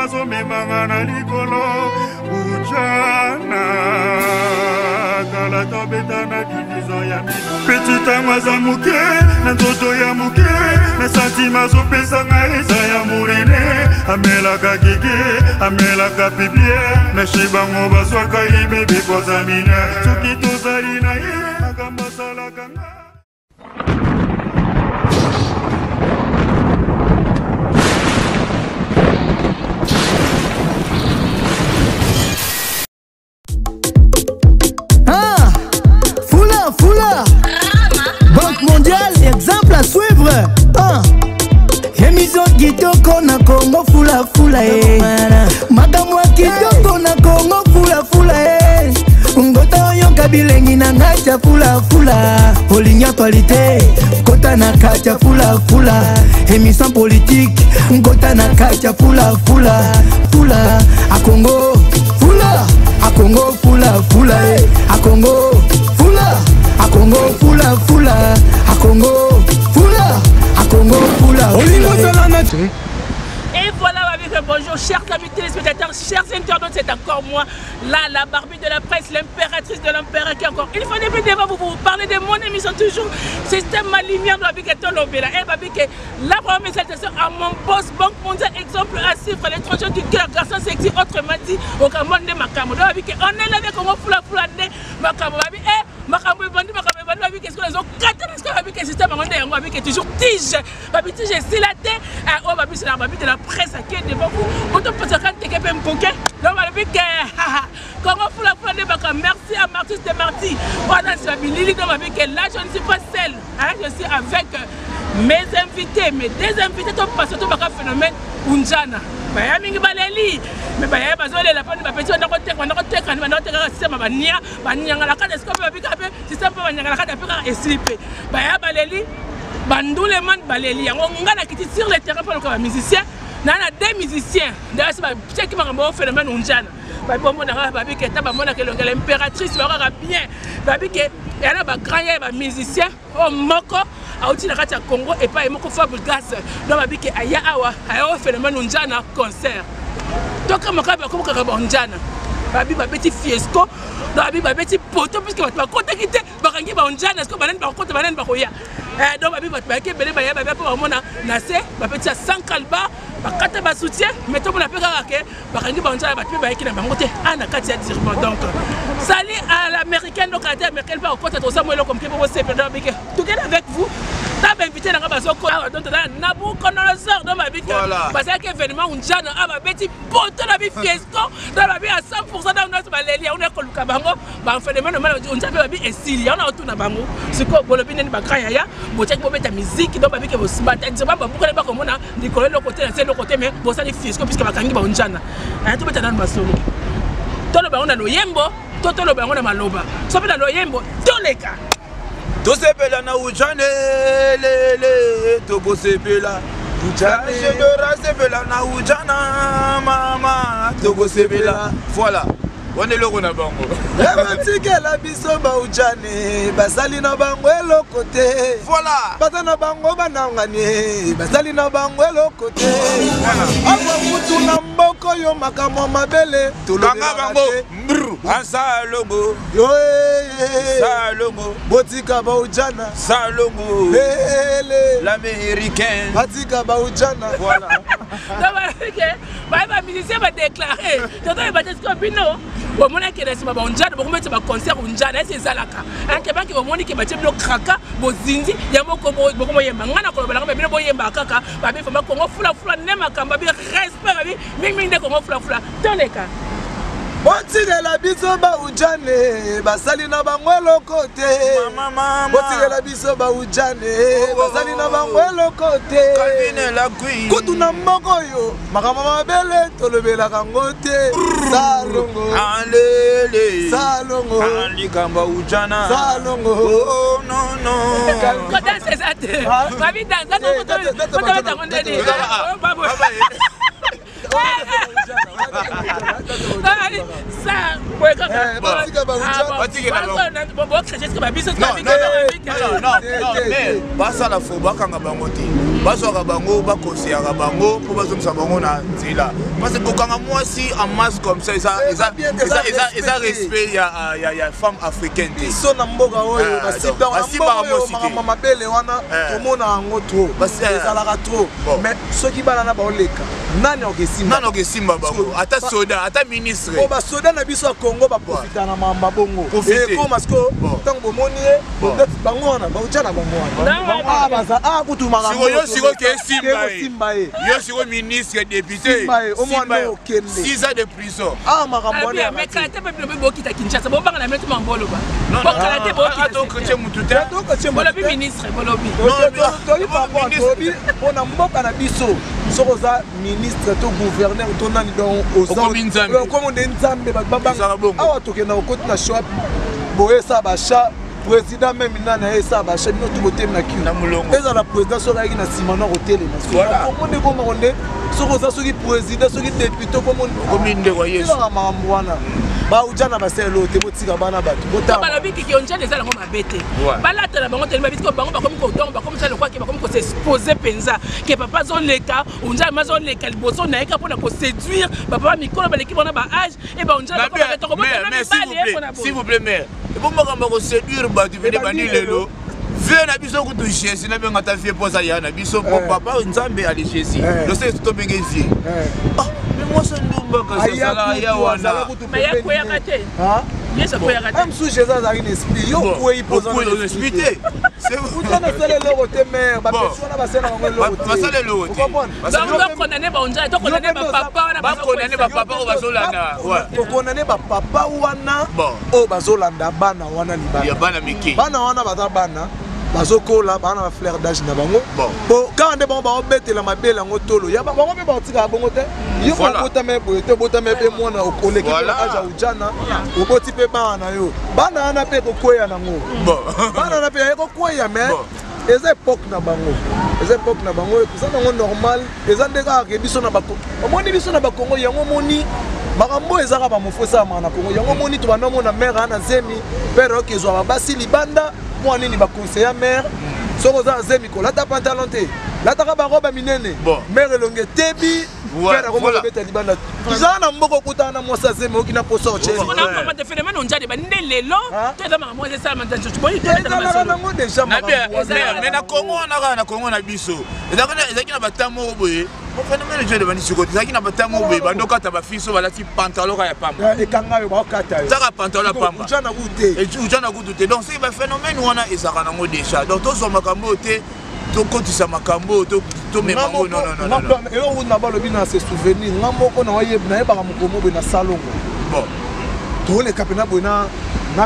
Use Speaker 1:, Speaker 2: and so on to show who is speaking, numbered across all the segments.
Speaker 1: Azomemanga na likolo ujana kala tobeta na division ya mino peti ntango aza moke na nzoto ya moke na santima azopesanga eza ya monene amelaka gige amelaka pibie meshi bango bazwaka ye bebe koza mine soki tozali na ye makambo asalaka nga.
Speaker 2: Ah, Foula, Foula. Banque mondiale, exemple à suivre. Ah. Émission kitoko na Congo fula fula eh. Makambo ya kitoko na Congo fula fula eh. Ngota oyoka bilengi na ngai tya fula fula. Olingi actualité, kota na kati ya fula fula. Émission politique, ngota na kati ya fula fula. Fula, a Congo, fula, a Congo fula fula eh. A Congo, fula, a Congo fula fula. A Congo, fula, a Congo fula.
Speaker 3: Olingo ozala na
Speaker 4: Et voilà, bonjour, chers amis téléspectateurs, chers internautes, c'est encore moi, là, la Barbie de la presse, l'impératrice de l'empereur qui encore une fois depuis devant vous, vous parler de mon émission toujours, système ma lumière de Babike Tolobela. Et Babike, la première salutation à mon boss, Banque mondiale, exemple à suivre, l'étranger du cœur, garçon sexy, autrement dit, au Cameroun de Makambo. Babike, on est là avec Congo Fula Fula de Makambo. Babike, eh, Makambo ebandi, Makambo ebandi, Babike, est-ce que les autres, est-ce que Babike, système, on est Babike, toujours tige, Babike, tige, esila te, oyo babisi na babi de la presse ake devant vous, botopesaka nteke mpe mpoke. Donc balobi ke Congo fula fula nde baka. Merci à Martis de Marti wana nsima bilili. Donc babi ke là je ne suis pas seule, hein, je suis avec mes invités, mes deux invités. Topasa tobaka phénomène unjana baya mingi baleli me baya bazolela mponi bapeti banda koteka banda koteka banda kotekaka système bania banyangalaka esika mpe babika mpe système mpe banyangalaka mpe kaka esili mpe baya baleli banduleman baleli yango. Nga nakiti sur le terrain mpo loka bamusicien na deux musiciens ndasi batiaki makambo oyo phénomène unjana. Babomonaka babike ta bamonaka elongi ya l'impératrice bakaka bien babike ya na bagrand ya bamusicien oyo moko auti na kati ya Congo epai moko Fabregas. Donc babike aya awa aya oyo phénomène unjana concert tokamaka bakomokaka baunjana babi babeti fiesco. Donc babi babeti poto puisque bato bakotaki te, bakangi baunjana siko banani bakokota, banani bakoya. Donc babi bato bayaki ebele baya babia mpo bamona na se bapeti ya 100 kalba bakata basoutien mais tomona mpe kaka ke bakangi baunjana bato mpe bayaki na bango te a na kati ya Durban. Donc sali à l'américaine, donc ate américaine mpe akokota toza mo eloko moke mpo bosepela. Donc babike together avec vous ta bainvité nanga bazokola. Donc toza Nabucodonosor. Donc babike bazalaki événement unjana a babeti poto na bifiesco. Donc babi à 100%. Donc nyonso baleli yango nakoluka bango baphénomène omana onza mpe babi esili yango na otuna bango sikoyo bolobi nini bagrand yaya botiaki bobeta musique. Donc babike batadisema babukani bakomona likolo eloko te na se eloko te mais bosali fiesco puisque bakangi baonjana. Tobeta nanu masolo, toloba yango na loyembo to toloba yango na maloba so mpe na loyembo toleka.
Speaker 3: Tosepela na ujane lele, tokosepela ujane, sepela na ujana mama, tokosepela. Voilà, wana eloko na bango.
Speaker 2: Batikela biso baujane basali na bango eloko te.
Speaker 3: Voilà.
Speaker 2: Baza na bango banangani basali na bango eloko te. Awa mutu na mboka oyo makambo ya mabele.
Speaker 3: Kanga bango mbru asalongo salongo.
Speaker 2: Botika baujana.
Speaker 3: Salongo.
Speaker 2: Lele.
Speaker 3: L'américain.
Speaker 2: Batika baujana.
Speaker 3: Voilà.
Speaker 4: Baye bamusicien badéclare toto ebatesiko bino bomonaki na nsima baunjana bokometi baconcert unjana esi ezalaka anke banke bomoni ke batie bino kraka bozindi yango bokomoyemba. Ngai na kolobelanga me bino boyembaka kaka babi fama Kongo fulafula nde makambo babi respect babi mingimingi nde Kongo fulafula toleka.
Speaker 2: Botikela biso baujane basali na bango eloko te. Botikela biso baujane basali na bango eloko te. Kutu na mboka oyo makambo mabele tolobelaka yango te. Salongo.
Speaker 3: Alele.
Speaker 2: Salongo.
Speaker 3: Likambo ujana.
Speaker 2: Salongo.
Speaker 3: Oh non non.
Speaker 4: Kodanse eza te babi danse tobetango ndeni. Ça boye kaka.
Speaker 5: Eh, batika ba ujana.
Speaker 3: Batika bango.
Speaker 4: Bokreche sika babiso.
Speaker 3: Non, non, non, non, non, mais basala fo bakanga bango te, bazwaka bango, bakonseyaka bango mpo bazongisa bango na nzela, parce que kokanga mwasi en masse comme ça eza respect ya femme africaine te.
Speaker 5: Biso na mboka oyo
Speaker 3: Ah,
Speaker 5: basimbaka
Speaker 3: basimbaka
Speaker 5: mboka oyo
Speaker 3: mwasi te.
Speaker 5: makambo mabele wana,
Speaker 3: Eh.
Speaker 5: tomona yango trop, ezalaka trop.
Speaker 3: Bon.
Speaker 5: Mais soki bana na baoleka, nani akokesimba?
Speaker 3: Nani okesimba bango? Ata soda, ata ministre.
Speaker 5: Po basoda na biso ya Congo baprofita na makambo bongo.
Speaker 3: Profite.
Speaker 5: Ekoma siko
Speaker 3: Bon.
Speaker 5: ntango bomoni ye,
Speaker 3: Bon.
Speaker 5: ndeti bango wana bautya na bango wana.
Speaker 4: Bango
Speaker 5: Ah, baza ah kutu makambo
Speaker 3: Sikoyo,
Speaker 5: oyo
Speaker 3: sikoyo ke esimba ye.
Speaker 5: Kekosimba ye.
Speaker 3: Yo sikoyo ministre, député,
Speaker 5: Simba ye, omwana
Speaker 3: simba ye.
Speaker 5: okende.
Speaker 3: 6 ans de prison.
Speaker 5: Ah, makambo wana ya
Speaker 4: Mais
Speaker 5: bato.
Speaker 4: kala te mpe bino mpe bokita Kinshasa, bobanga na meti mamboloba.
Speaker 3: Non,
Speaker 4: Bokala te,
Speaker 3: non, tokotie
Speaker 4: bokita.
Speaker 3: mutu te.
Speaker 5: Tokotie motu
Speaker 4: Bolobi
Speaker 5: te.
Speaker 4: ministre, bolobi.
Speaker 3: Non,
Speaker 5: Toyi par rapport à
Speaker 3: ministre.
Speaker 5: toyebi mpona mboka na biso, soki oza ministre to gouverneur to nani, donc
Speaker 3: Okomi Nzambe.
Speaker 5: Okomi nde Nzambe, bato babanga.
Speaker 3: Ezalaka bongo.
Speaker 5: Awa tokenda kokoti na shop boye, esala bacha président meme nani aye esala bacha, bino tu botemi na kiu
Speaker 3: Na molongo.
Speaker 5: Ezala président, soki ayaki na nsima na kotelema.
Speaker 3: Voilà.
Speaker 5: Kongo nde komako nde soki oza soki président, soki député,
Speaker 3: Okomi ndeko ya Yesu.
Speaker 5: okomonilaka makambo wana. Bauja na basala eloko te, botika bana bato botala.
Speaker 4: Balobi kiki onjane eza nango mabe te. Balatela bango telema bisiko bango bakomi kodongo, bakomi sala lokwake, bakomi kosexpose mpenza ke papa azoleka, onjane azoleka liboso na ye ka mpona koséduire bapapa mikolo baleki bango na baage e baonjane.
Speaker 3: Mais bien, mais s'il vous plaît, s'il vous plaît, mère, ebo makambo ya koséduire bato pene bandi lelo. Vie na biso kutu Jésus, nabenga ata vie mpo aza ya na biso mpo
Speaker 5: Eh.
Speaker 3: papa Nzambe ali Jésus.
Speaker 5: Eh.
Speaker 3: Lose tobenge vie.
Speaker 5: Eh.
Speaker 3: Ah, mais mwasi ndumba kasi
Speaker 5: Aya
Speaker 3: azala ya
Speaker 5: kutu, azala
Speaker 3: wana.
Speaker 5: kutu
Speaker 4: Mais ya
Speaker 5: pembeni
Speaker 4: kweyaka
Speaker 5: ye.
Speaker 4: te.
Speaker 5: Ah?
Speaker 4: Yesu akweyaka te.
Speaker 5: Mosusu Jésus azalaki na esprit, yo okwei mpo oza na
Speaker 3: Okwei esprit te.
Speaker 5: Uta nasala eloko te, mare bapesi wana basala bango eloko te.
Speaker 3: Basala eloko te.
Speaker 5: Ocomprendre?
Speaker 3: Basala
Speaker 4: Donc tokondane baonjane, tokondane
Speaker 5: Yo mpe
Speaker 4: bapapa wana.
Speaker 3: Bakondane bapapa oyo bazolanda, ouais.
Speaker 5: Tokondane bapapa wana
Speaker 3: Bon.
Speaker 5: oyo bazolanda bana wana
Speaker 3: Ya
Speaker 5: libanda.
Speaker 3: bana mike.
Speaker 5: Bana wana baza bana bazokola, baa na bafleur d'âge na bango.
Speaker 3: Bon.
Speaker 5: Po kaka nde bango baobetela mabele yango tolo ya bango mpe baotikaka bongo te. Yo
Speaker 3: Voilà.
Speaker 5: obotama boye te, obotama mpe mwana, oleki mpe na
Speaker 3: Voilà.
Speaker 5: age ya ujana, oboti mpe bana na yo, bana wana mpe kokweya nango.
Speaker 3: Bon.
Speaker 5: Bana wana mpe ekokweya, mais
Speaker 3: Bon.
Speaker 5: eza époque na bango, eza époque na bango, eza nango normal. Eza nde kaka ke biso na bako omoni biso na bakongo yango, omoni makambo oyo ezaka bamofo esalamaka na Kongo yango. Omoni to banda omona mare aa na zemi, pere oyo ezwa babasi libanda mwa nini, baconseiller mare soki oza na zemi kolata pantalon te, lataka baroba minene.
Speaker 3: Bon.
Speaker 5: Mare elongi etebi, pere akoma kobeta libanda. Tozala na mboka, okutana na mwasi azemi, oki na poso otyeli.
Speaker 4: On a phénomène onjane bande lelo to eza makambo eza esalama boyi.
Speaker 5: Ezalaka nango déjà
Speaker 3: Na bien,
Speaker 5: makambo wana.
Speaker 3: Mais na Congo wana, kaka na Congo na biso, ezalaki na bata moko boye, phénomène jo ebandi sikoyo. Ezalaki na bata moko boye, bandokata bafils oyo balati pantalon kaka ya pamba.
Speaker 5: Eh, ekanga yo, baokata yo.
Speaker 3: Zaka pantalon ya pamba.
Speaker 5: Ujana ku te.
Speaker 3: Ujana kutu te. Donc soki baphénomène wana ezalaka nango déjà, donc tozwa makambo oyo te, tokotisa makambo oyo, tomema yango. Non, non, non, non.
Speaker 5: Eloko na balobi na se souvenir, nga moko nayebaka mokolo mo boye na salongo.
Speaker 3: Bon.
Speaker 5: Toleka mpena boye na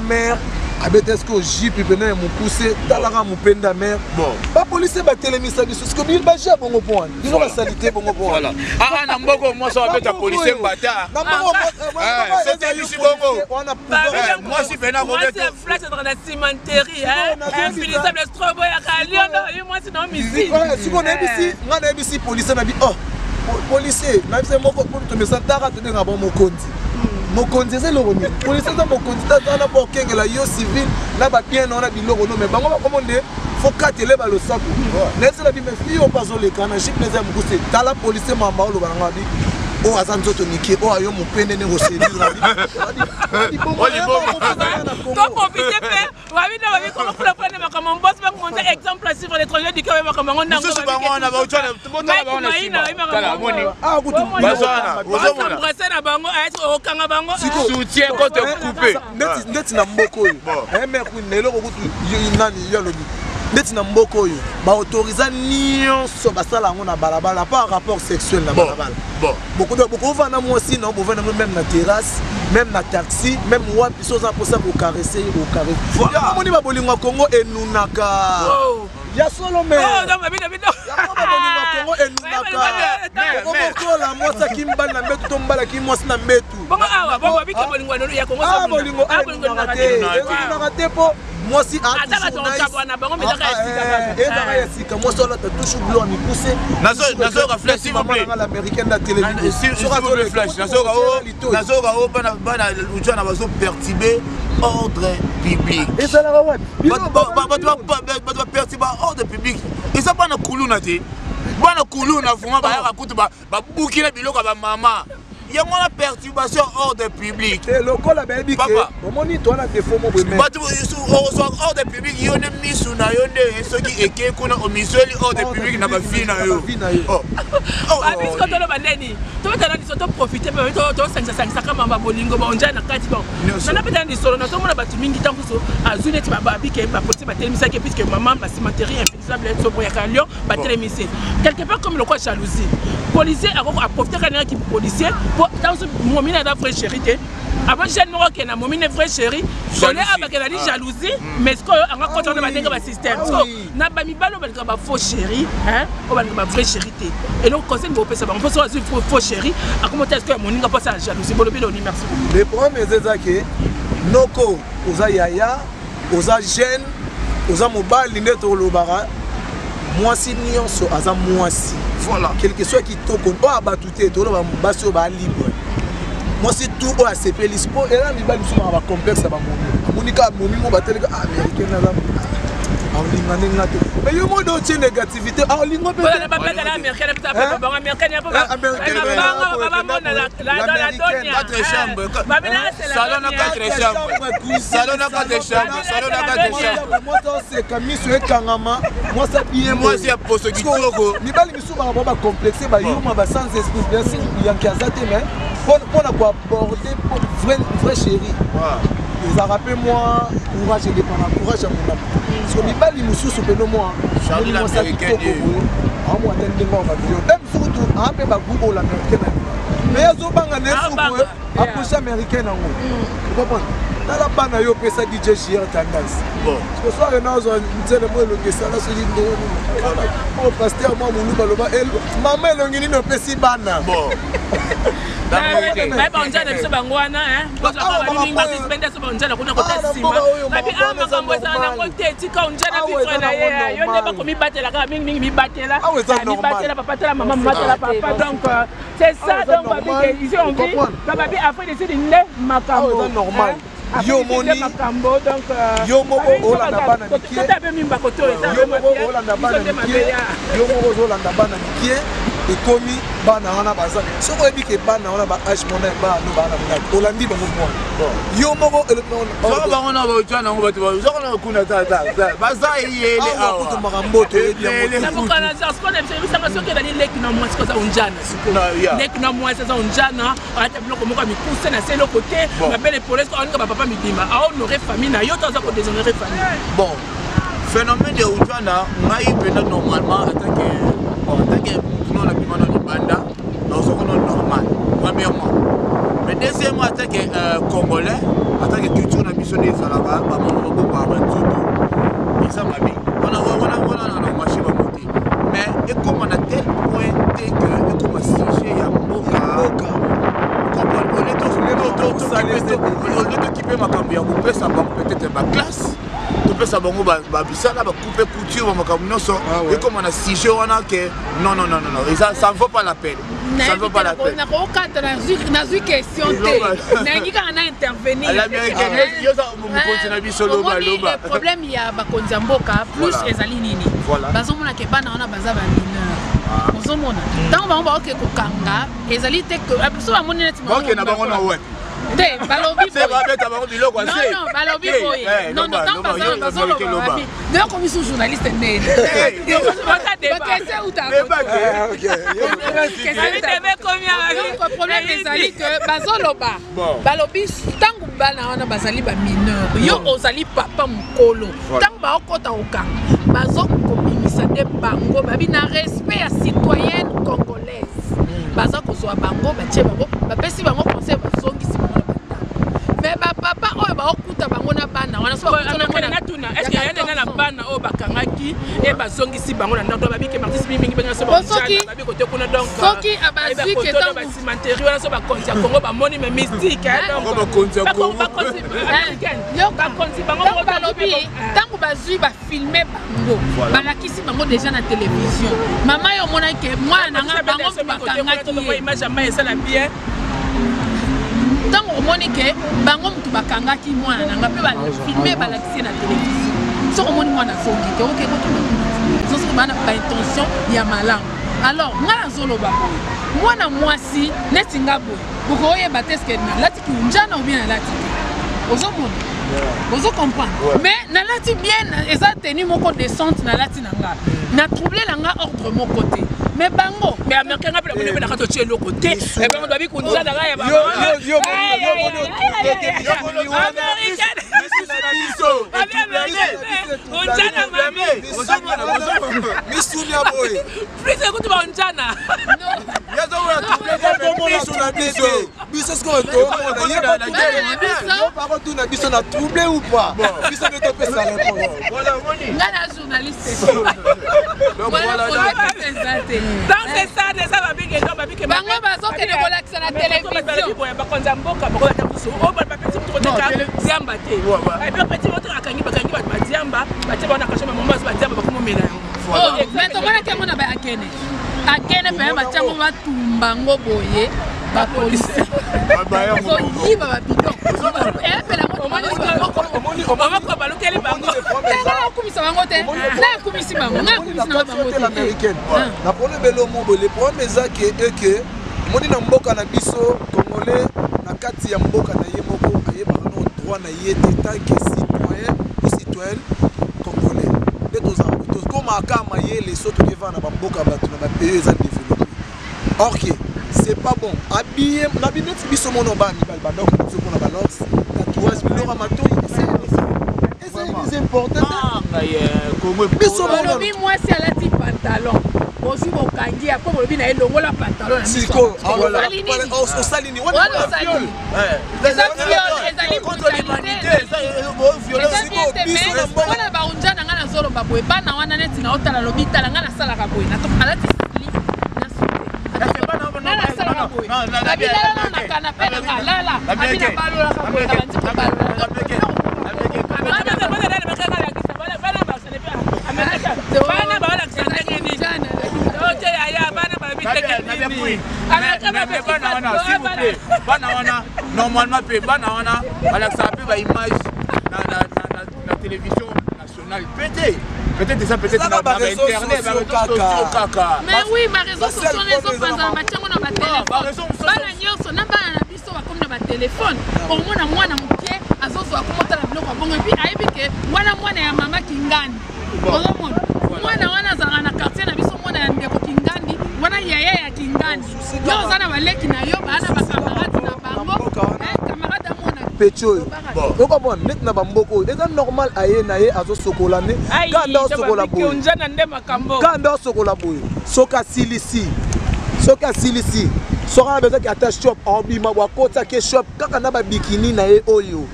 Speaker 5: mare, abeta eske ojipi pena ya mokuse, talaka mopenda mare.
Speaker 3: Bon.
Speaker 5: Bapolisier batelemisa biso, siko baje ya bongo mpo wana bino basali te bongo mpo wana.
Speaker 3: Voilà, aa na mboka mwasi abeta policier mbata.
Speaker 5: Na mboka
Speaker 3: Eh, soki ebisi bongo.
Speaker 5: wana.
Speaker 3: Eh, mwasi pena
Speaker 4: Mwasi ya flash ezalaka na cimenterie infinissable strobo yaka liono yo mwasi na homicide.
Speaker 5: Sikoyo nayebisi nga, nayebisi policier na bi, oh policier, nayebisi moko po tomesa taka, tobenga bango mokonzi. Mokonzi eza eloko nini? Policier eza mokonzi te, aza na mpo okengela yo civil na babien na wana biloko no, mais bango bakomo nde fo katele balosako. Nayebisi na bi, mais fille oyo mpo azoleka na jipe eza ya mokuse, tala policier mamba oloba nanga bi oyo aza nzoto mike, oyo ayo mopende nde koséduire.
Speaker 4: Toprofite mpe babi na babi kongo fulafula nde makambo mbosi bakonza exemple à suivre l'étranger du cœur, makambo yango nango.
Speaker 3: Mosusu bango wana botala bango na nsima. Tala, amoni. Bazwana, ozomona.
Speaker 4: Embrasse na bango, okanga bango.
Speaker 3: Soutien contre coupé.
Speaker 5: Ndeti na mboka oyo mare queen na eloko kutu nani yo alobi, ndeti na mboka oyo baautoriza nyonso basala yango na balabala par rapport sexuel na balabala.
Speaker 3: Bon.
Speaker 5: Bokovanda mwasi na bovanda même na terrasse, même na taxi, même wapi, so oza mposa kocaresser ye, kocaresser.
Speaker 3: Voilà.
Speaker 5: Omoni babolingo ya Kongo enunaka
Speaker 4: Oh.
Speaker 5: ya solo, mais
Speaker 4: Oh, donc, babi, babi,
Speaker 5: yango babolingo ya Kongo enunaka. Okomokola mwasi aki mobali na mbetu to mobali aki mwasi na mbetu.
Speaker 4: Bongo awa bongo babike bolingo ya Kongo.
Speaker 5: Ah, bolingo elingaka te, elingaka te mpo mwasi ezaka ya sika, mwasi alata toujours bilo ya mikuse.
Speaker 3: Nazoyoka flash, s'il vous plaît.
Speaker 5: L'américaine na télévision.
Speaker 3: Flash, nazoyoka o bana ujana bazoperturbe ordre public.
Speaker 5: Ezalaka wapi?
Speaker 3: Bato baperturbe ordre public, eza bana kuluna te, bana kuluna vraiment bayaka kutu babuki na biloko ya bamama yango wana, perturbation ordre public.
Speaker 5: Lokola bayebi ke omoni to wana défaut mo boye.
Speaker 3: Bato ozwa ordre public, yo nde misu na yo nde soki eke kuna omisweli ordre public na bavie na yo.
Speaker 4: Biso toloba ndeni, tobetana liso, toprofite mpe tosangisasangisaka mamba bolingo baonja na kati. Bon, nana betana lisolo, nazomona bato mingi ntango mosusu azwi neti babike bapolisi batelemisaki, puisque mama bacimenterie infiltrable soboyaka lion batelemisi quelque part comme lokwa jalousie. Policier akoko aprofite kaka ndenge policier, po ntango mosusu momine aza vrai chéri te. Avant jeune moko akende na momine vrai chéri ole abakela ni jalousie, mais sikoyo anga kota wana bandenge basystème. Sikoyo na bamibali oyo balingaka bafaux chéri, oyo balingaka bavrai chéri te, eloko conseil bopesa bango mpo so azwi faux chéri akomota sikoyo ya moninga mpo asala jalousie, bolobi loni? Merci beaucoup.
Speaker 5: Le problème eza eza ke noko oza yaya, oza jeune, oza mobali, nde tolobaka mwasi nyonso aza mwasi.
Speaker 3: Voilà.
Speaker 5: Quelque soit kitoko oyo abato te, toloba basi oyo baa libre, mwasi tu oyo asepelisi, mpo eza mibali mosusu baka bacomplexe ya bamomi, amoni kaka momi mo bateleka américain aza aolinga ndenge nga te, mais yo mode otie négativité aolinga mpe.
Speaker 3: Quatre chambres, salon na quatre chambres, salon na quatre chambres, salon na quatre chambres.
Speaker 5: Mwasi oseka, miso ekangama, mwasi abien.
Speaker 3: Mwasi ya poso kitoko.
Speaker 5: Mibali misusu baka bao bacomplexe, bayuma, basans esprit. Bien sûr yanki aza te, mais mpona koaborder vrai vrai chéri ezalaka mpe mwa courage, edépend na courage ya monamo, parce que mibali mosusu mpeno mwa mwasi ya kitoko boye aomwa ata ndenge oyo babilio mpe mosusu kutu aa mpe bagu oyo l'américain na bino, mais azobanga na ye suku approche américain nango, comprendre. Tala bana yo opesa DJ JR Tendance, soir nazwa nzele mo elongi esala soki ndenge nini, pasteur mwa moluba aloba: "Mama, elongi nini opesi bana?"
Speaker 4: Banjana biso bango wana banjana kuna kota nsima babi a makambo ezala nango te, tika onjana vivre na ye, yo nde bakomibatela kaka mingimingi, mibatela, mibatela papa, tala mama, matala papa. Donc c'est ça. Donc babi ke ici on vit, babi Afrique du Sud nde makambo.
Speaker 5: Normal. Yo moni
Speaker 4: makambo, donc
Speaker 5: yo moko olanda bana mike, yo moko olanda bana mike, yo moko ozolanda bana mike, ekomi bana wana baza, soki oyebi ke bana wana ba age mona bana no bana ndako, olandi bango mwana yo moko.
Speaker 3: Soko bango na baotya nango, bato soko na kuna baza eyele.
Speaker 5: Awa kutu makambo toyebi yango.
Speaker 4: Bisanga soki ezali leki na mwasi koza onjana, sikoyo leki na mwasi aza onjana, alata biloko moko ya mikuse na se, eloko te, mabele polesi, aoninga bapapa mibimba, ahonore famille na yo to aza kodéshonore famille?
Speaker 3: Bon, phénomène de ujana, ngai mpena normalement atake, bon, atake mutu no nabima na libanda, nazoko no normal premièrement, mais deuxièmement atake congolais, atake culture na biso nde ezalaka, bamama babombaka banzoto, eza mabe wana wana wana na marché bango te, mais ekóma na tel point te que ekóma sujet ya mboka. Ole tokipe makambo ya kopesa bango peut-être baclasse, topesa bango babisala, bacoupe couture, bamakambo nyonso, ekóma na sujet wana ke non, non, non, non, eza, ça ne vaut pas la peine, ça ne vaut pas la peine.
Speaker 6: Nakokata, nazwi question te, nalingi kaka na intervenir.
Speaker 3: L'américaine, yo mokonzi na biso, loba, loba.
Speaker 6: Problème ya bakonzi ya mboka plus ezali nini? Bazomona ke bana wana baza bamineur, ozomona ntango bango baoke kokanga, ezali te biso bamoni neti
Speaker 3: bakenda bango na wapi?
Speaker 6: Te, balobi
Speaker 3: babeta bango biloko.
Speaker 6: Non, balobi boye, non, non, ntango bazoloba babi nayokomi su journaliste ndeni bakese uta. Problème ezali ke bazoloba, balobi ntango bana wana bazali bamineur, yo ozali papa mokolo, ntango baokɔta kokanga, bazokobimisa nde bango, babi na respect ya citoyenne congolaise, baza kozwa bango, batie bango, bapesi bango conseil, bazongisi bango na bandako, mais bapapa oyo baokuta bango na bana wana
Speaker 4: so. Bana oyo bakangaki e bazongisi bango na ndako, babike artiste mingi benga so babi kote kuna. Donc
Speaker 6: soki abazwi ke
Speaker 4: tango bacimenterie wana, so bakonzi ya Congo bamoni, mais mystique.
Speaker 3: Donc bakonzi ya Congo,
Speaker 4: bakonzi américaine, bakonzi bango.
Speaker 6: Balobi ntango bazwi, bafilme bango, balakisi bango déjà na télévision. Mama, yo omonaki ke mwana na nga, bango bakangaki ye.
Speaker 4: Image ya mai esala bien.
Speaker 6: Ntango omoni ke bango motu bakangaki mwana na nga mpe bafilme, balakisi ye na télévision, soki omoni mwana azongi te, oke kotuna kuna, soki bana baintention ya malamu. Alors nga nazoloba boye, mwana mwasi neti nga boye, bokoyeba te eske nalati kiunjana ou bien nalati te. Ozomona, ozo comprendre, mais nalati bien, eza tenue moko décente nalati na nga, na trouble na nga ordre moko te, mais bango
Speaker 4: Mais américain nga mpe namoni mpe nakati otie eloko te, ebango babi kunzana nga ya
Speaker 5: Yo
Speaker 4: américaine, unjana mami.
Speaker 5: Misuni ya boye.
Speaker 4: Plus ekuti baunjana.
Speaker 5: Miso na biso, biso sikoyo tomona tuna biso na trouble ou pas, biso nde topesa réponse.
Speaker 6: Nga na journaliste eza te.
Speaker 4: Donc c'est ça, eza babike, donc babike.
Speaker 6: Bango bazokende kolakisa na télévision.
Speaker 4: Bakonzi ya mboka bakolata mosusu oyo bapesi motu koteka diamba te, epi bapesi moto akangi, bakangi bato badiamba, batie bango na kasho, bamama bazo badiamba, bakomomela yango.
Speaker 6: Mais tomonaki yango na baakene, akene mpenza batiango, batumba ngo boye, bapolisi koyiba babidon epela.
Speaker 4: Maboko balukeli bango.
Speaker 6: Nga nakumisa bango te, nga ekumisi bango, nga ekumisi nanga bango te.
Speaker 5: Américaine na problème elomo boye, le problème eza ke eke omoni na mboka na biso congolais, na kati ya mboka na ye moko, ayebaka no droit na ye te tant que citoyen ou citoyenne congolais. Nde tokomaka mayele so tokeva na bamboka bato na bapays eza développé. Or que c'est pas bon habillé na bi neti biso mono bana mibali bandako na biso mpona balors, tatouage, biloko ya matoi, eza important te. Biso
Speaker 6: bolobi mwasi alati pantalon, bozwi bokangi, apres bolobi na ye longola pantalon na
Speaker 5: sikoyo osali nini?
Speaker 6: Wana osali eza viol, ezali brutalité, eza bien te. Mais mpona baunja na ngai nazoloba boye, bana wana neti na otala, lobi tala ngai nasalaka boye, alati slip na sute, ngai nasalaka boye, abi lala na canapé na nga, lala, abi na balolaka boye, na bandi kobalola.
Speaker 4: Bana baolakisa ndenge nini? Ote yaya, bana balobi ndenge nini?
Speaker 3: Bana wana, s'il vous plaît, bana wana normalement mpe bana wana balakisaka mpe baimage na télévision nationale mpe te, peut-être eza peut-être na bainternet, baréseaux sociaux kaka.
Speaker 6: Mais oui, baréseaux sociaux wana ezopanzana, batiango na batelefone, bana nyonso na bana na biso bakomi na batelefone. Omona mwana moke azozwa komotala biloko ya bongo, et puis ayebi ke wana mwana ya mama Kingani. Ozomona mwana wana azalaka na quartier na biso, mwana ya ndeko Kingandi wana, yaya ya Kingandi. Yo oza na baleki na yo, baa na bacamarade na bango, camarade amona.
Speaker 5: Peti oyo okomona neti na bamboka oyo eza normal, aye na ye azosokola ne kanda, osokola boye.
Speaker 4: Unjana nde makambo.
Speaker 5: Kanda osokola boye, soki asilisi, soki asilisi, soki ana bezaki ata shop, abima bo akotaki shop kaka na babikini na ye oyo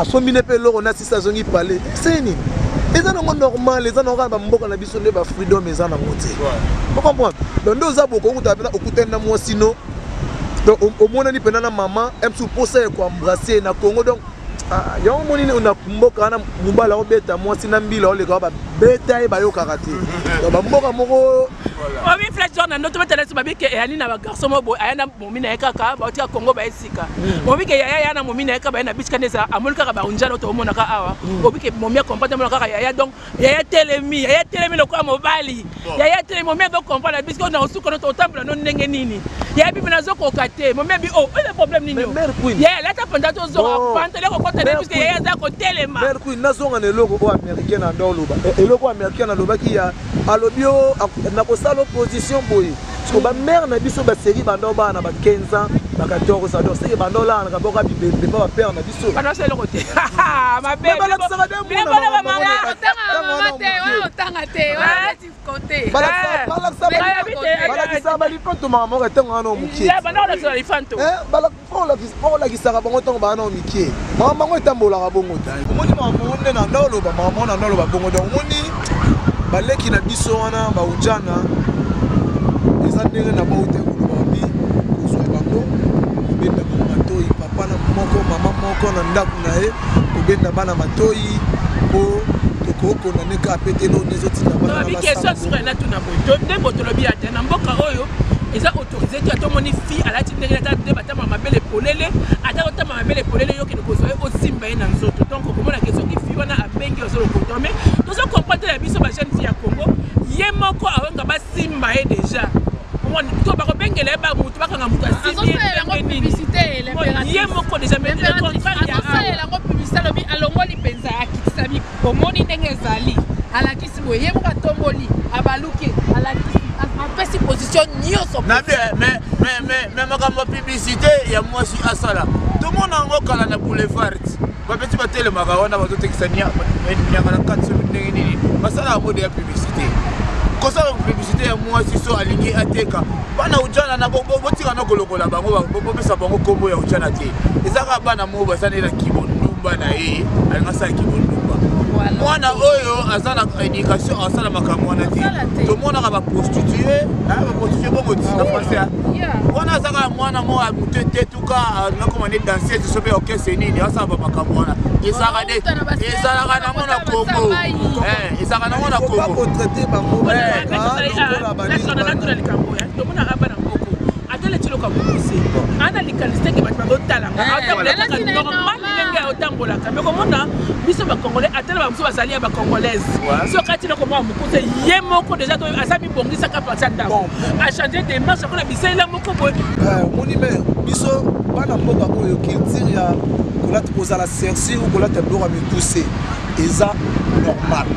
Speaker 5: asombi ne mpe eloko na sisi, azongi pale seni. Eza nango normal, eza nango kaka bamboka na biso nde bafreedom eza nango te. Ocomprendre? Donc nde oza boko okuta mpena, okutani na mwasi no, donc omonani mpena na mama msu, mposa ya koembrasser na Congo. Donc yango omoni na mboka wana, mobali aobeta mwasi na mbila, oleka babeta ye, bayokaka te. Donc bamboka moko.
Speaker 4: Obi flash na ndoto betala so babike eyani na bagarçon mo boye, aya na momi na ye kaka, bautika Congo, baye sika. Obike yaya ya na momi na ye kaka, baye na bisika nde ezala, amoni kaka baunjana oyo tomonaka awa. Obike momi acomprendre, amona kaka yaya, donc yaya telemi, yaya telemi lokola mobali, yaya telemi, momi azocomprendre bisika oyo na osuka no totambola no ndenge nini. Yaya bibi nazokoka te, momi abi o oyo problème nini? Yaya alata pantalon, tozonga pantalon ekokota na puisque yaya aza kotelema.
Speaker 5: Mère Queen, nazonga na eloko oyo américain na ndo oloba, eloko oyo américain alobaki ya alobi o nakosala opposition boye. Parce que bamare na biso basérie banda obala na ba 15 ans, ba 14 ans, donc seke banda olala na kaboka bibembe pa bapère na biso.
Speaker 4: Bana basala eloko te. Mabe.
Speaker 5: Mais balakisaka nde
Speaker 4: Bino
Speaker 5: mona
Speaker 4: bana
Speaker 5: mama
Speaker 4: bamama.
Speaker 5: mona.
Speaker 6: Otanga mama te, wana otanga te, wana neti kote.
Speaker 5: Balakisaka balipanto mama moko ntango wana mokie.
Speaker 4: Ya banda kolakisa lifanto.
Speaker 5: Mpo olakisaka bango ntango baa nao mike, mama bango etambolaka bongo te. Omoni mama mongo nde na nda oloba, mama mongo na nda oloba bongo. Donc omoni baleki na biso wana baujana eza ndenge na bao te koloba babi kozwa bango, kobenda bango matoi, papa na moko, mama moko na ndako na ye, kobenda bana matoi mpo tokokondane kaka pe te loni ezotinda bana na
Speaker 4: Tolobi question
Speaker 5: basala
Speaker 4: suka na tuna boye. Nde bo tolobi ata na mboka oyo eza autorisé te, ata omoni fille alati ndenge ata nde batama mabele polele, ata otama mabele polele, yo okende kozwa ye, osimba ye na nzoto. Donc okomona ke soki fille wana abengi, ozolokota. Mais tozo comprendre te ya biso ba jeune fille ya Congo, ye moko awenga basimba ye déjà. Omoni, to bakobengela ye ba mutu bakanga mutu asimbi ye
Speaker 6: Azosalela yango
Speaker 4: ndenge nini?
Speaker 6: publicité, l'impératrice.
Speaker 4: Ye moko déjà, mais le
Speaker 6: L'impératrice
Speaker 4: contraire ya awa.
Speaker 6: azosalela yango publicité, alobi alongoli mpenza, akitisami, omoni ndenge ezali, alakisi boye, ye moko atomboli, abaluki, alakisi, apesi position nyonso.
Speaker 3: Na bien, mais makambo ya publicité ya mwasi asala, tomona yango kala na boulevard, bapeti batelemaka wana, bazotekisa nyanga na kati, soki ndenge nini basala yango de ya publicité. Kosala publicité ya mwasi so alingi ateka bana ujana na botika na kolokola bango, bopesa bango nkombo ya ujana te. Eza kaka bana moko baza nde na kibondumba na ye, alingi asala kibondumba. Mwana oyo aza na éducation asala makambo wana te.
Speaker 6: Asala te.
Speaker 3: Tomonaka baprostitue, baprostitue bongo na français wana, aza kaka mwana moko ya motu etetuka, alinga koma nde danseuse so mpe orchestre nini, asala bamakambo wana. Ezalaka nde,
Speaker 6: Bauta na basele,
Speaker 3: ezalaka nango na
Speaker 6: bakota
Speaker 3: Congo.
Speaker 6: basamai.
Speaker 3: Ezalaka nango na
Speaker 5: Faut pas
Speaker 3: Congo.
Speaker 5: kotraite bango lokola banini.
Speaker 4: Natuna likambo ya tomonaka bana moko ata leti eloko ya mokuse, ana likanisi teke bato bazotalanga, atambolaka
Speaker 6: Alati na ye
Speaker 4: normal
Speaker 6: normal.
Speaker 4: ndenge otambolaka. Me komona biso bacongolais, ata na bamosusu bazali ya bacongolaise, soki ati eloko moko ya mokuse, ye moko déjà to aza mibongisaka parti ya ndako, achange démarche akona bisalela moko boye.
Speaker 5: Omoni, me biso bana mboka oyo, culture ya kolata, kozala serci ou kolata biloko ya mikuse eza normal.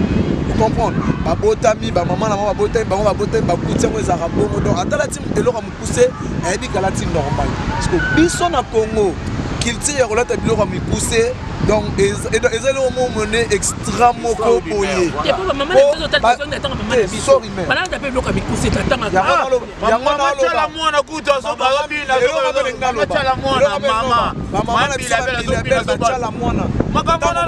Speaker 5: Ocomprendre, babotami, bamama na bango babotami bango, babotami bakuti yango, ezalaka bongo. Donc ata alati eloko ya mokuse, ayebi kalati normal. Parce que biso na Congo, culture ya kolata biloko ya mikuse, donc eza eloko moko mone extra moko boye.
Speaker 4: Te, po bamama na biso otala, tozongi na ntango mama na biso
Speaker 5: Sorry, mais.
Speaker 4: balanda mpe biloko ya mikuse tatanga.
Speaker 5: Yango
Speaker 3: Mama Tyala mwana kutu azobina, Tyala mwana mama.
Speaker 5: Bamama na biso batyala mwana.
Speaker 3: Makambo wana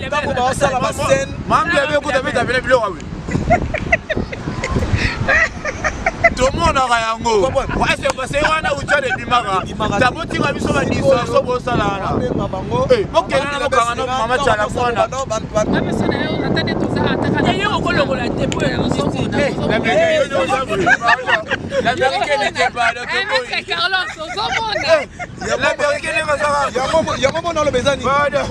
Speaker 5: ntango baosala bascène.
Speaker 3: Mambila be kuta beta pene biloko awi, tomonaka yango ese pase wana ujana ebimaka.
Speaker 5: Ebimaka te.
Speaker 3: Tabotika biso badistraction bosala wana.
Speaker 5: Babenga bango.
Speaker 3: Bokenda na bokanga na mama Tyala mwana.
Speaker 6: Bapesa na yo ata nde toza ataka na-
Speaker 4: Ye okolokola te po
Speaker 3: La vérité n'était pas
Speaker 6: Eh, maître Carlos, ozomona.
Speaker 3: La vérité n'est pas ça.
Speaker 5: Yango mona oloba eza nini,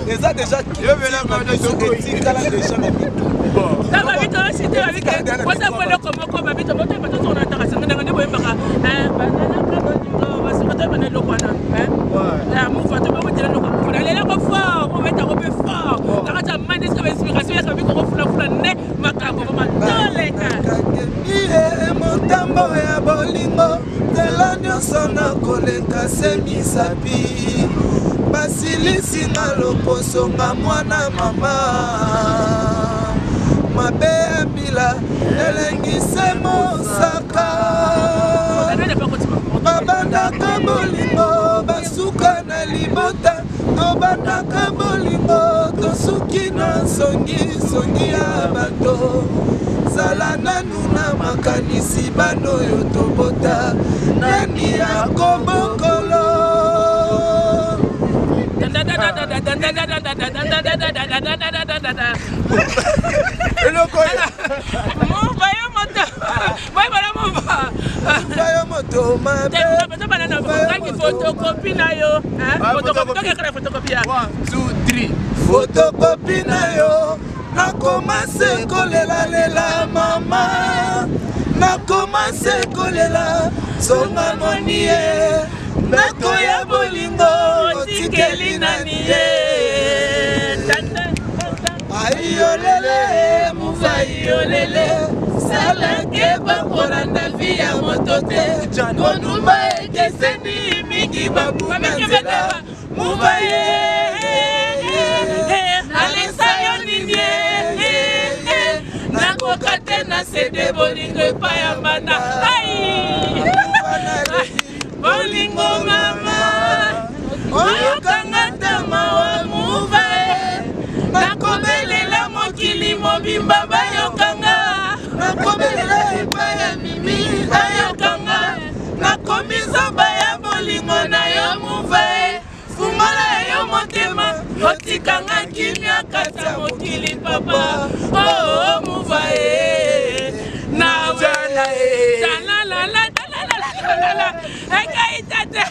Speaker 5: eza déjà culture na biso, etikala déjà na mitu.
Speaker 4: Babito osite babike posa po eloko moko, babito botoyeba tozonga na ntaka sanga ndenge nde boyembaka basuka, toyeba na eloko wana mufa, tobobotela eloko mufa nalelako fort, bobetango mpe fort na kati ya mani, esika bainspiration yaka bikoko fulafula nde makambo matoleka.
Speaker 5: Kakemie motambo ya bolingo, nzela nyonso nakoleka se misapi, basilisinga loposonga mwana mama mabe ya mbila elengise mosaka. Babandaka bolingo, basuka na libota, tobandaka bolingo, tosuki na songisongi ya bato. Zala nanu na makanisi, bana oyo tobota, nani akobokolo?
Speaker 3: Eloko.
Speaker 4: Mumba yo moto boyebana mumba.
Speaker 5: Yo moto mabe.
Speaker 4: Tobana photocopie na yo, tokekala photocopie ya
Speaker 3: 1 2 3.
Speaker 5: Photocopie na yo, nakoma se kolelalela mama, nakoma se kolela zonga moni ye, ndako ya bolingo otikeli nani ye? Ayolele muvayolele, salake bakolanda.
Speaker 6: vie ya moto te. Kondumba ekeseni mingi babunga nzela. Mubaye nalesa yo nini nakoka te na sede bolingo epai ya bana. Ai bolingo mama oyokanga ntama wa muva, nakobelela mokili mobimba bayokanga, nakobelela epai ya mimi ayokanga, nakomi zoba ya bolingo na yo muva, fungola yo motema otikanga kimia kati ya mokili papa. Oh muva e nawe talalala talalala ekai tate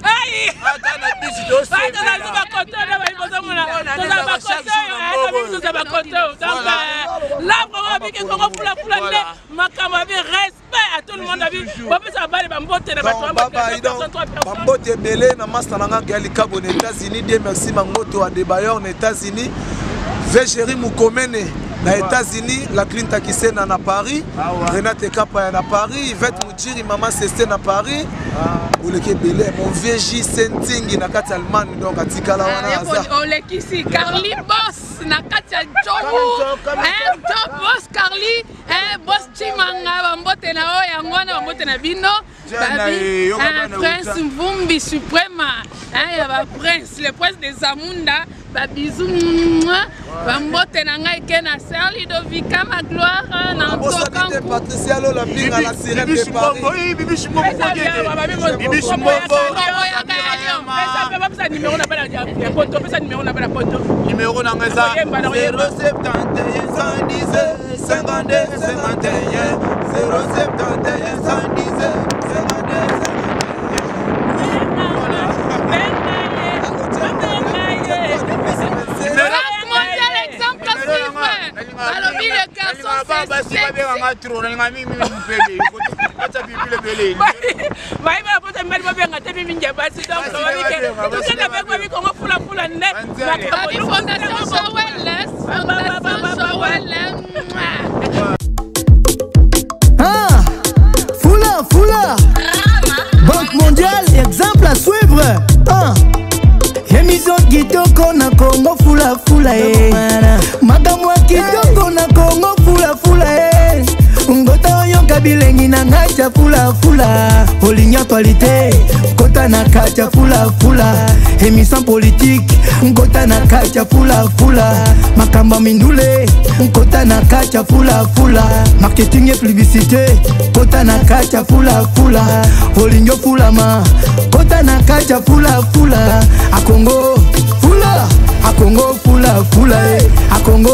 Speaker 6: ai
Speaker 3: Ata na bisi tosepela.
Speaker 4: Toza bakoto na bayi bozomona, toza bakoto oyo, toza bakoto oyo. Donc là vraiment abiki Kongo Fula Fula nde makambo abi. Respect à tout le monde abi bopesa bale bambote na bato.
Speaker 5: Bambote ebele na master na nga Gaël Kabo na États-Unis, Dieu merci, Mangoto Adebayor na États-Unis, Vegéri Mukomene na États-Unis, la Clinta Kisena na Paris, Renate Kapaya na Paris, Yvette Mujiri, Mama Seste na Paris, oleki ebele, mon vieux J Sentingi na kati ya Allemagne, donc atikala wana aza.
Speaker 6: Olekisi Carly Boss na kati ya Jobu, Job Boss Carly, Boss Chimanga, bambote na oyo yango wana, bambote na bino. Babi Prince Mvumbi Suprema ya ba prince, le prince des Zamunda, babizu, bambote na ngai ke na Ser Lidovika Magloire na
Speaker 5: Bosani te Patricia Lola Mpinga, la sirène de Paris.
Speaker 3: Bibishi Mbombo.
Speaker 4: Pesa numéro na bana ya poto, pesa numéro na bana poto.
Speaker 3: Numéro na nga eza 071 110 52 51, 071 110 52 51.
Speaker 6: Banque mondiale, exemple à suivre. Balobi le garçon c'est sexy.
Speaker 3: Babenganga trop, nalinga mingi mipele atia pilipili ebele.
Speaker 4: Bayi bana poto mibali babenga te mingi ya basi, donc tokenda mpe babi Kongo Fula Fula nde.
Speaker 6: Babi Fondation Joël, Fondation Joël.
Speaker 2: Ah, Fula Fula, Banque mondiale, exemple à suivre. Ah. Émission kitoko na Congo Fula Fula e. Makambo ya kitoko na Congo Fula Fula e. Ngota oyoka bilengi na ngai ya Fula Fula. Olingi actualité, kota na kati ya Fula Fula. Émission politique, nkota na kati ya Fula Fula. Makambo ya mindule, nkota na kati ya Fula Fula. Marketing et publicité, kota na kati ya Fula Fula. Olingi ofulama, kota na kati ya Fula Fula. Akongo Fula, Akongo Fula Fula e. Akongo